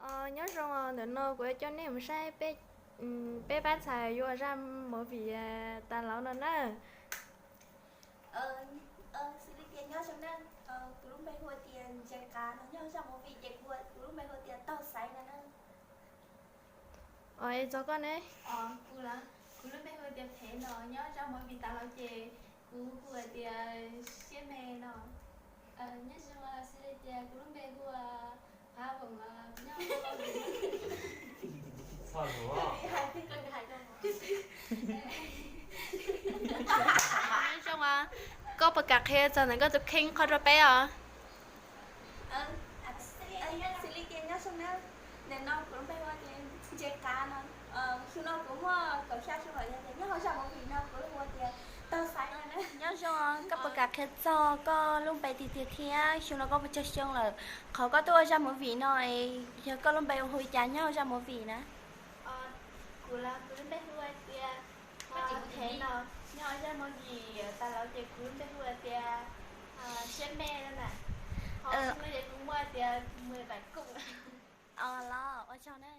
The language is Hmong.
Nyob zoo, ntawm no kuv yuav coj nej mus saib peb pab ntxhais yuav zaj movie tas los no na. Xws li tias nyob zoo na, kuv lub npe hu tias Ntses Qav no, nyob zaj movie ces kuv, kuv lub npe hu tias Taug Xaiv no na. Txog koj ne? Kuv, kuv lub npe hu tias Phev no, nyob zaj movie tas los ces kuv hu tias Siab Me no. Nyob zoo, xws li tias kuv lub npe hu Qav Voom, nyob zoo, koj puas kam qhia txog ntawm koj tus kheej qhov rau peb os? Xws li tias nyob zoo na, ntawm no kuv lub npe hu tias Ntses Qav no, xyoo no kuv muaj kaum xya xyoo lawm, yog tias nyob hauv zaj movie no kuv lub hu tias Taug Xaiv no na. Nyob zoo, koj puas kam qhia txog koj lub npe tiag tiag thiab xyoo no koj puas tsawg xyoo lawm? Qhov koj tuaj ua zaj movie no es yog koj lub npe hu li cas nyob hauv zaj movie na? Kuv los kuv lub npe hu tias Phev no, nyob hauv zaj movie tas los ces kuv lub npe hu tias Siab Me no na. Qhov xyoo no ces kuv muaj tias mười bảy cùng. Los ua tsaug na.